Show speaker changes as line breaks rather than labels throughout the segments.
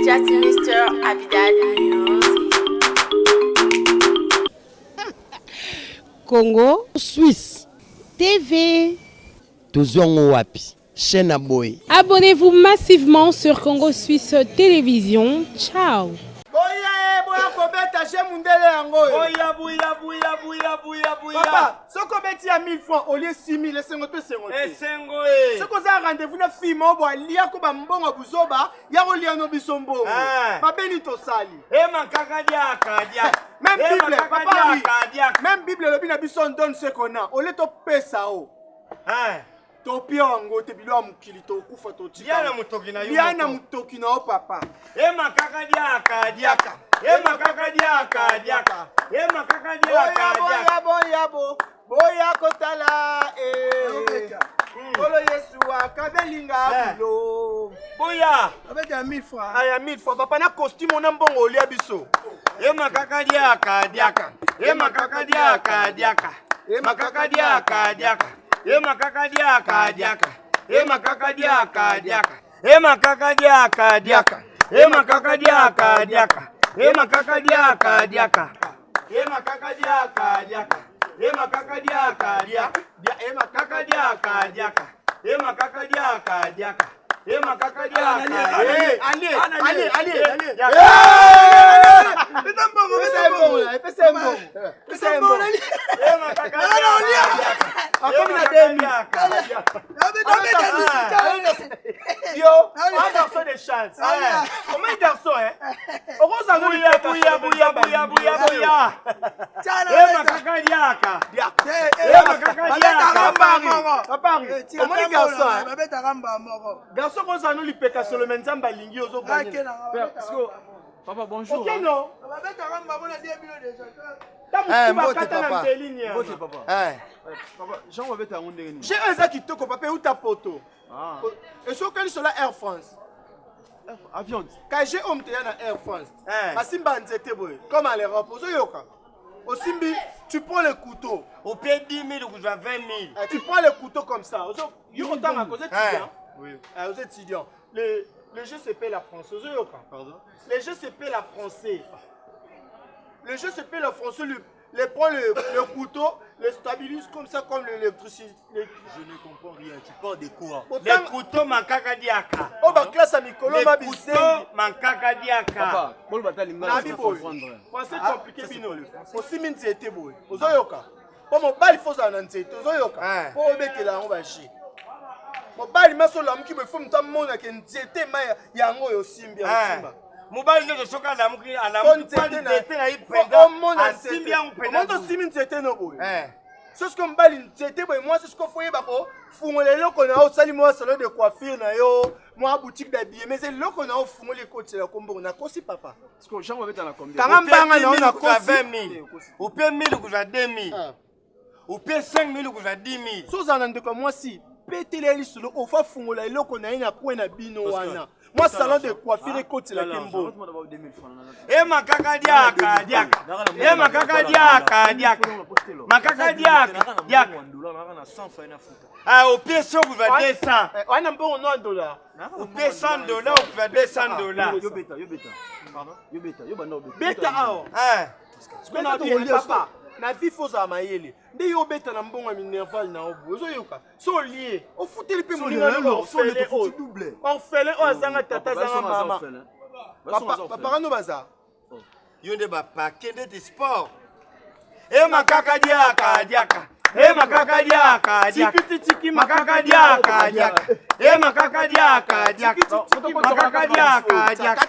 Just Mr. Abidal Music.
Congo
Suisse
TV.
Tozwi yango wapi chaîne ya boye.
Abonnez-vous massivement sur Congo Suisse Télévision. Ciao.
Boya e boya kobeta je mundele yango oyo.
Boya buya buya buya buya buya.
Papa, soki obeti ya 1000 francs olie 6000 esengo to esengo te.
Esengo e.
Soki oza rendez-vous na fille moko bo alia ko ba mbongo ya buzoba ya kolia no biso mbongo.
Eh.
Mabe nini tosali?
E makaka diaka diaka.
Même
Eh,
Bible,
makaka
papa Henri,
diaka diaka.
même Bible elobi na biso on donne ce qu'on a. Olie topesa o.
Eh.
Topia yango te bilo ya mokili tokufa totika.
Lia na motoki na yo
Lia na
moko.
motoki na yo papa.
E makaka diaka diaka. E makaka diaka diaka. E makaka diaka
Boya
diaka.
boya boya bo boya kotala eh. Nkolo Yesu akabelinga
Eh.
bulo.
Boya.
Abeta ya 1000 francs. Ah ya 1000 francs papa na costume ona mbongo olia biso.
E makaka diaka diaka. E makaka diaka diaka. E makaka diaka diaka. E makaka diaka diaka. E makaka diaka diaka. E makaka diaka diaka. E makaka diaka diaka. E makaka diaka diaka. E makaka diaka diaka. E makaka diaka diaka.
Dia e makaka
Makaka diaka diaka. E makaka diaka diaka. E makaka diaka.
Eh, allez, allez, allez, allez.
Diaka.
Pesa mbongo, pesa mbongo, pesa mbongo. Pesa mbongo.
E makaka diaka.
Akomi na 2000. Yo, un garçon de chance. Comment un garçon, hein? Okoza no
Buya buya buya buya buya buya. E makaka diaka. E makaka diaka.
Papa Henri, omoni garçon, hein? Garçon kozala no lipeka solo me nzambe alingi yo ozoganye.
Papa, bonjour.
Ok non?
Eh,
Ntango
mbote,
bakata na
papa.
nzeli
Mbote,
nyama.
papa.
Eh.
Papa, Jean babeta yango ndenge nini?
J'ai un eza kitoko papa euta poto.
Ah.
Esokali sola Air France.
Avion.
Ka j'ai homme teya na Air France.
Eh.
Basimba nzete boye comme à l'Europe ozoyoka. Osimbi, tu prends le couteau.
Opie 10 000 kozwa 20 000.
Eh, tu prends le couteau comme ça. Ozo yo otanga koza étudiant.
Oui.
Eh, aux étudiants. Le jeu s'appelle la française. Ozoyoka.
Pardon?
Le jeu s'appelle la français. Le jeu s'appelle la français. Le prend le couteau, le stabilise comme ça, comme l'électricité.
Je ne comprends rien. Tu parles de quoi?
Le couteau makaka diaka.
Oh, bah, classe à Mikolo,
Le
ma
couteau
bisengi.
makaka diaka.
Papa, bolo bata lingala
Nabi
je
boye.
comprendre.
Français compliqué bino. Osimi nzete boye. Ozoyoka. Po mobali fo ozala na nzete ozoyoka.
Eh.
Po obetela yango baje. Mobali maso olamuki boye fo moto amonake nzete ma yango oyo osimbi
Eh.
osimba.
Mobali nyonso soki alamuki
Fo
alamuki
nzete
pa
na
nzete na ye
fo
mpenza
omona
asimbi
nzete.
yango mpenza.
Omoni tosimbi nzete no boye.
Eh.
Soki mobali nzete boye mwasi soki ofo oyeba kofungola eloko na yo osali mwa salon de coiffure na yo mwa boutique d'habillement eza eloko na yo ofungoli ekotela kombongo nakosi papa.
Parce que Jean babeta na combien?
Kanga mbanga na yo
Opie 10 000 kozwa
nakosi.
20 000. Opie 1000 kozwa 2 000.
Ah.
Opie 5 000 kozwa 10 000.
So ozala na ndeko ya mwasi petela ye lisolo ofa afungola eloko na ye na kwe na bino wana mwa salon de coiffure ekotelaki mbongo
2000 francs.
E makaka diaka diaka. E makaka diaka diaka. Makaka diaka diaka.
na 100 francs na futa.
Ah opie 100 kozwa 200.
Eh, wana mbongo no dolar
Opie 100 dollars kozwa 200 dollars.
Yo beta, yo beta. Pardon? Yo beta, yo banda obeta.
beta awa
Eh.
Sikoyo na vie, papa na vie fo ozala mayele nde yo obeta na mbongo ya minerval na yo boye ozoyoka so olie ofuteli mpe moninga no orphelin oyo
double.
orphelin oyo azanga tata azanga mama papa no baza
yo nde bapake ndeti sport e makaka diaka diaka e makaka diaka diaka
tikititiki
makaka diaka diaka e makaka diaka diaka makaka diaka diaka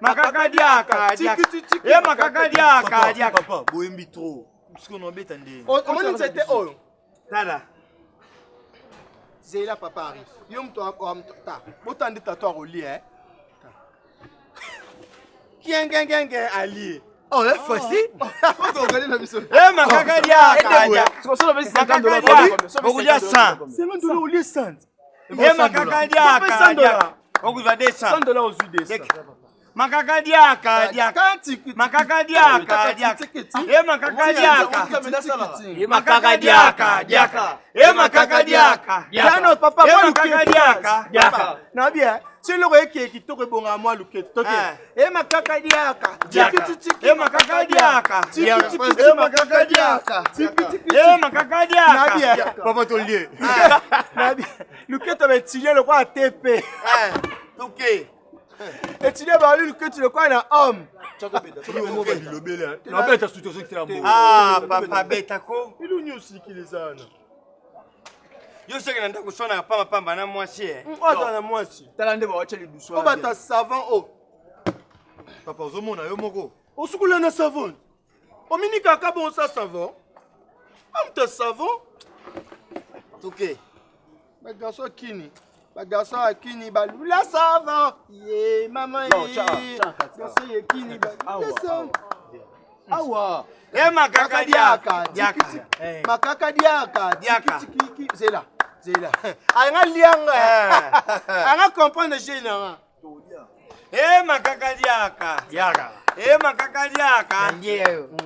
makaka diaka diaka e makaka diaka diaka
Papa, boyembi trop. Parce qu'on obeta nde.
omoni nzete oyo
tala
zela papa Henri yo moto ta botandi tato akolia eh? kiengengenge alie
Oh, la facile.
e makaka diaka diaka makaka diaka okolia 100
50 dollars olie 100
e makaka diaka diaka okozwa 200
100 dollars ozwi 200
makaka diaka diaka makaka diaka diaka e makaka diaka makaka diaka diaka e makaka diaka
Jano, papa,
e
moi,
makaka diaka diaka
na bien. Ti eloko ekeye kitoko ebongaka mwa luketu. Toke.
Eh.
E makaka diaka.
Diaka.
Tiki tiki.
E makaka diaka.
Tiki tiki.
E makaka diaka.
Tiki tiki.
E makaka diaka.
Nabia.
Papa tolie.
Nabia. Luketu abaétudiant lokola ATP.
Toke.
Étudiant bali luketu lokola na homme.
Nabeta suti ozokitela mbongo.
Ah, papa beta ko.
Ilu nyusikiliza wana.
Yo soki na ndako sonaka pamba pamba na mwasi eh.
Oyo aza na mwasi.
Tala nde bawatya lidusu
Oyo bato ya savon o.
Papa ozomona yo moko.
Osukula na savon. Omini kaka bon sa savon. Amuta savon.
Toke.
Bagarçon kini. Bagarçon ya kini balula savon. Ye mama ye. Garçon ye kini balula savon.
Awa.
E makaka diaka.
Diaka.
Diaka.
Makaka diaka.
Diaka.
Tiki tiki. Zela. Zela. Anga lianga. Anga comprendre jeu nanga.
E makaka diaka.
Yaka.
E makaka diaka.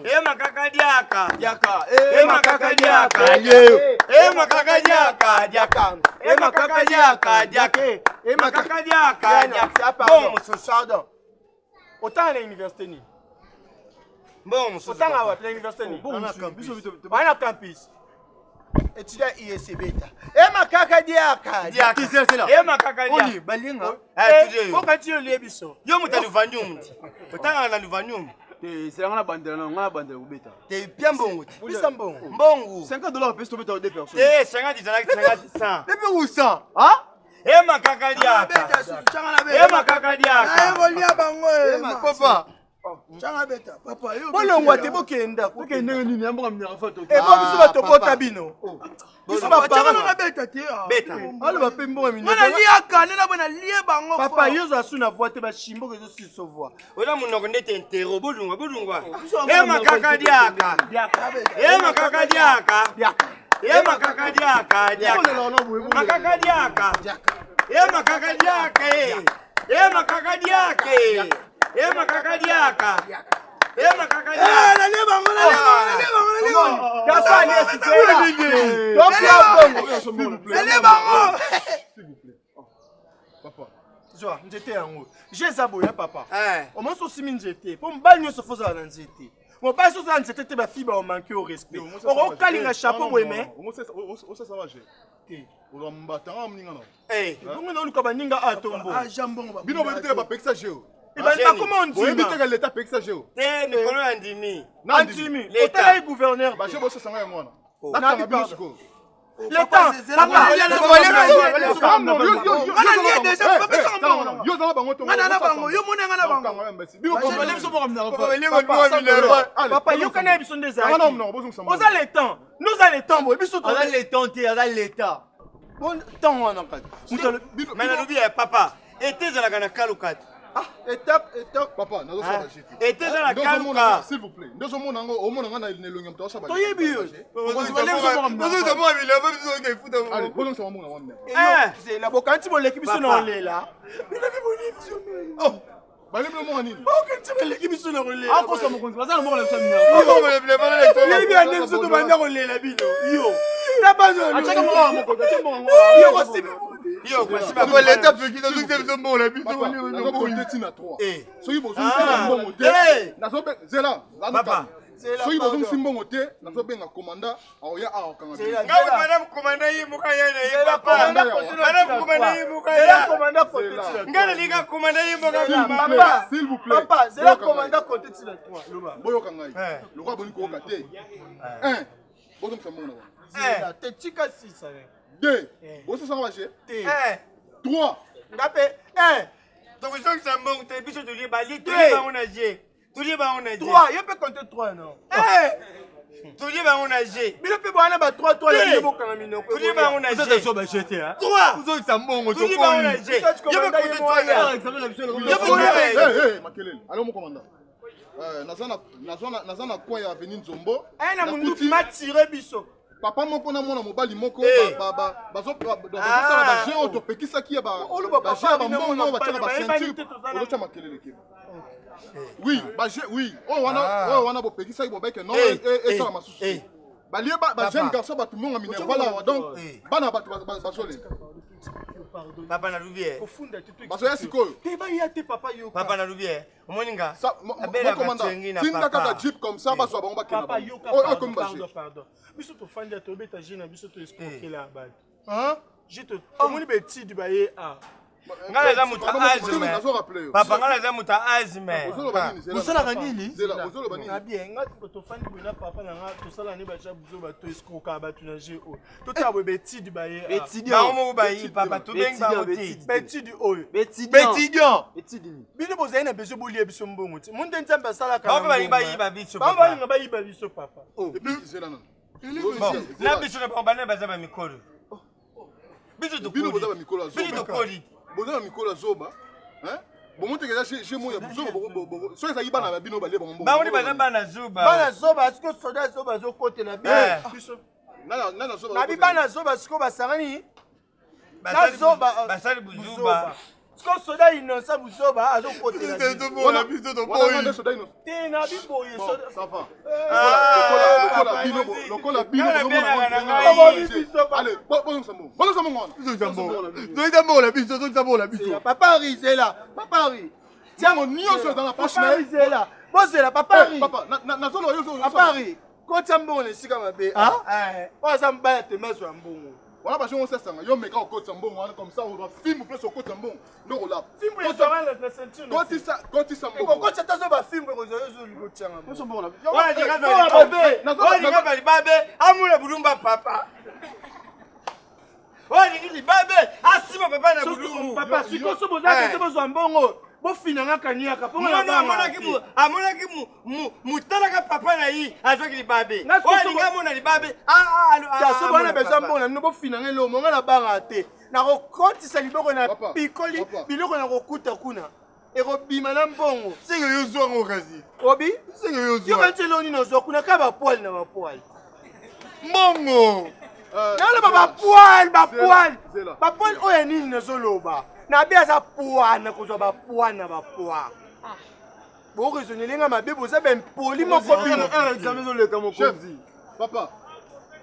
E makaka diaka.
Yaka.
E makaka diaka. E makaka diaka. Diaka. E makaka diaka. Diaka.
E makaka
Makaka diaka. Diaka.
Pardon.
Bon mosusu.
Pardon. Otanga na université nini?
Bon mosusu.
Otanga wapi na université nini? Wana campus. Étudiant ISC beta. E makaka diaka.
Diaka. E makaka diaka.
Oni balinga.
Eh, tulie yo.
Okanti yo lie biso.
Yo moto ya luvanium ti. Otangaka na luvanium.
Te selanga na bandela na nga na bandela kobeta.
Te pia mbongo ti.
Bisa mbongo.
Mbongo.
50 dollars pesi tobeta deux personnes.
Te 50 ezalaki 50 100.
Epe kusa. Ah?
E makaka diaka. E makaka diaka.
Kolia bango
Papa.
Papa yo
Bolongwa te bokenda.
Toke ndenge nini ya mboka minera fa toke.
E bo biso bato bota bino. Biso
Papa
baparent.
nabeta te.
Beta.
Aloba pe mbongo
Nga
minera.
naliaka nde nabwe nalie bango.
Papa yo oza su na voix te bashimboka ezosisa voix.
Oza monoko ndete entero bolungwa bolungwa. E makaka diaka. E makaka diaka. E makaka diaka diaka. Makaka diaka. E makaka diaka e. E makaka diaka e. E makaka diaka. E makaka diaka.
Nalie bango nalie bango nalie bango nalie bango.
Garçon alias Zela. Topia mbongo.
Nalie bango.
Papa.
Zwa nzete yango. Je eza boye papa.
Eh.
Omonso osimi nzete mpo mobali nyonso fo ozala na nzete. Mobali so ozala na nzete te bafi baomanke au respect. Okokalinga chapeau boye mais
Osasa baje.
te.
Ozwa mbata nga moninga na.
Eh.
Bongo na oluka baninga atombo.
Ah Jean mbongo.
Bino boyebi te bapekisa jeu.
Ebandi bakoma
Boyebi
ondima.
te leta apekisa jeu.
Te mikolo ya ndimi.
Andimi.
L'État.
Otalaki gouverneur.
Baje bosasa nga yango wana.
Nabi
Nakanga bino
pardon.
sikoyo.
L'État. Papa.
Yo ozala bango
Nga na bango yo mona nga na bango.
Papa yokana ye biso nde ezalaki. Oza le temps. Nous a le temps boye biso
Aza l'état te, aza l'état.
Bon temps wana kati. Moto alo-
Mais nalobi ya papa. Ete ezalaka na kaluka te.
Ah, étape étape.
Papa, nazosala baje te.
Ete eza na kaluka.
S'il vous plaît. Ndozomona yango omona nga na elongi ya moto asala
Toyebi yo.
Allez, bozongisa mbongo na wana.
Eh.
Zela bokanti boleki biso na
Papa.
olela. Bino boleki biso.
Oh, balembi mbongo nini?
Bokanti boleki biso na kolela.
Akosa mokonzi baza na mboka na biso ya minera.
Yebi ya nde biso tobanda kolela bino. Yo. Na bano.
Atiaka mbongo ya mokonzi, atia mbongo yango.
Yo kosibi.
Yo kwasi
Papa, nazokonte ntina 3.
Eh.
Soki bozongisi mbongo te,
Eh.
nazobe zela,
Papa.
Zela,
soki
pardon.
bozongisi mbongo te, nazobenga komanda aoya awa okanga bino.
Zela.
Ngai madame komanda ye moka ya na ye
Zela
papa.
komanda kote na
Madame
tina
komanda
trois.
ye moka
Zela
ya.
komanda kote
Zela.
tina
Ngai nalinga komanda ye moka
S'il vous
papa.
plaît,
Papa.
s'il vous plaît.
Papa, zela
Boyoka ngai.
komanda kote tina 3. Loba.
Boyoka ngai.
Eh.
Lokola boni koyoka te. 1. Bozongisa mbongo na bango.
Zela, te tika sisa.
2. Bozosanga baje.
Te.
Eh.
3.
Nga pe 1
Tokozongisa mbongo te biso tolie bali
Te.
tolie bango na je. Tolie bango na je.
3, yo pe compter 3 non.
Eh. Tolie bango na je.
Bino pe bwana ba 3 3
Te.
ya bokanga minoko.
Tolie bango na
Ozosala
je.
so baje te, hein.
3.
Ozongisa mbongo
Tolie bango na je. Yo pe kote 3 ya.
Examen na biso
Yo pe kote
Eh, eh, makelele. Allez, mon commandant. Naza na coin ya avenue Nzombo.
Eh na
Nakuti
munduki ma tirer biso.
papa moko na mwana mobali moko
Eh.
bazosala baje oyo topekisaki ya
Oloba
baje
papa
ya
bino
bambongo oyo
mwana
batiaka
mobali, bayebani
baceinture
te toza na-
ozotya makelele keba oui baje oui oyo wana oyo wana bopekisaki bobeke non
Eh,
esala masusu
eh.
Balie ba jeune garçon bato mbongo minerval awa donc bana bato bazolela.
Papa nalobi ye.
Kofunda te to
Bazoya sikoyo.
Te baya te papa yoka.
Papa nalobi ye. Omoni nga.
Abela batengi na papa. Tinda kaka jeep comme ça bazwa bango bakenda.
Papa yoka pardon pardon pardon. Biso tofandi ya tobeta jeu na biso to escroquer bato. Hein? Jeu to omoni betidi baye a.
Nga naza moto ya asthme. Papa nga naza moto ya asthme.
Osalaka nini?
Na bien nga tofandi boye na papa na nga tosala ne baja buzoba to escroka bato na jeu oyo. Totala boye betidi baye a.
Bango moko bayi papa tobengi bango te.
Betidi oyo.
Betidien.
Bino bozali na besoin bolia biso mbongo te. Monde Nzambe asalaka.
Bango balingi bayiba biso.
Bango balinga bayiba biso papa.
Bon, na biso na bango bana baza ba mikolo. Biso tokoli.
Bino boza ba mikolo ya zoba.
Biso tokoli.
Boza ba mikolo ya zoba. Hein? Bomoteke eza chez moi ya buzoba soki ezalaki bana na bino balie bango mbongo.
Bango baza bana zoba.
Bana zoba siko soda zoba azokotela biso.
Nana zoba.
Nabi bana zoba siko basangani. Na zoba
basali buzuba.
Siko soda innocent buzoba azokotela
biso.
Te na biboye soda.
Ça va. Lokola bino Allez, bozongisa mbongo. Bozongisa mbongo wana.
Zongisa mbongo na biso, zongisa mbongo na biso.
Papa Henri zela, Papa Henri.
Tiango nyonso eza na poche na ye.
Zela. Bozela Papa Henri.
Papa, nazoloba yo
Papa Henri. Kotya mbongo na esika mabe. Oyo aza mobali atema azwa mbongo.
Wana bajongo osesanga yo meka okotisa mbongo wana comme ça ozwa fimbu place okotisa mbongo nde okolapa.
Fimbu ezwaka na ceinture.
Kotisa kotisa mbongo.
Okotisa ta zo bafimbu ekozwa yo ozoluka otyanga
mbongo.
Wana libabe amona bulumba papa. Oyo alingi libabe asima papa na bulumbu.
Papa sikoyo so boza te bozwa mbongo bofinanga kaniaka mpo
mwana amonaki motalaka papa na ye azwaki libabe oyo alingi amona libabe
so bana bezwa mbongo na bino bofinanga elongo nga nabanga te nakokotisa liboko na pikoli biloko nakokuta kuna ekobima na mbongo
seke yo zwango kasi
obi
seke yo zwa
yoka nti eloko nini ozwa kuna kaka bapoile na bapoile
mbongo
naloba bapoile bapoile bapoile oyo ya nini nazoloba nabe aza poa na kozwa bapoa na bapoa boraisonne nga mabe boza bempoli moko bino
examen ezoleka mokonzi
papa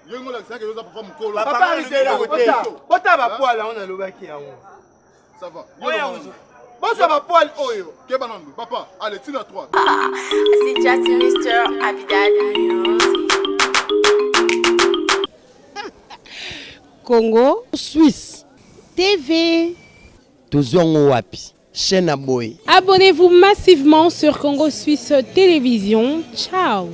yo ngo olakisaka yo oza papa mokolo
papa rizela bota bapoile yango nalobaki yango
ça va
bozwa bapoile oyo
keba nanu papa allez tina 3
C'est just Mr. Abidal Music.
Congo
Suisse
TV.
Tozwi yango wapi? Chaîne ya boye.
Abonnez-vous massivement sur Congo Suisse Télévision. Ciao.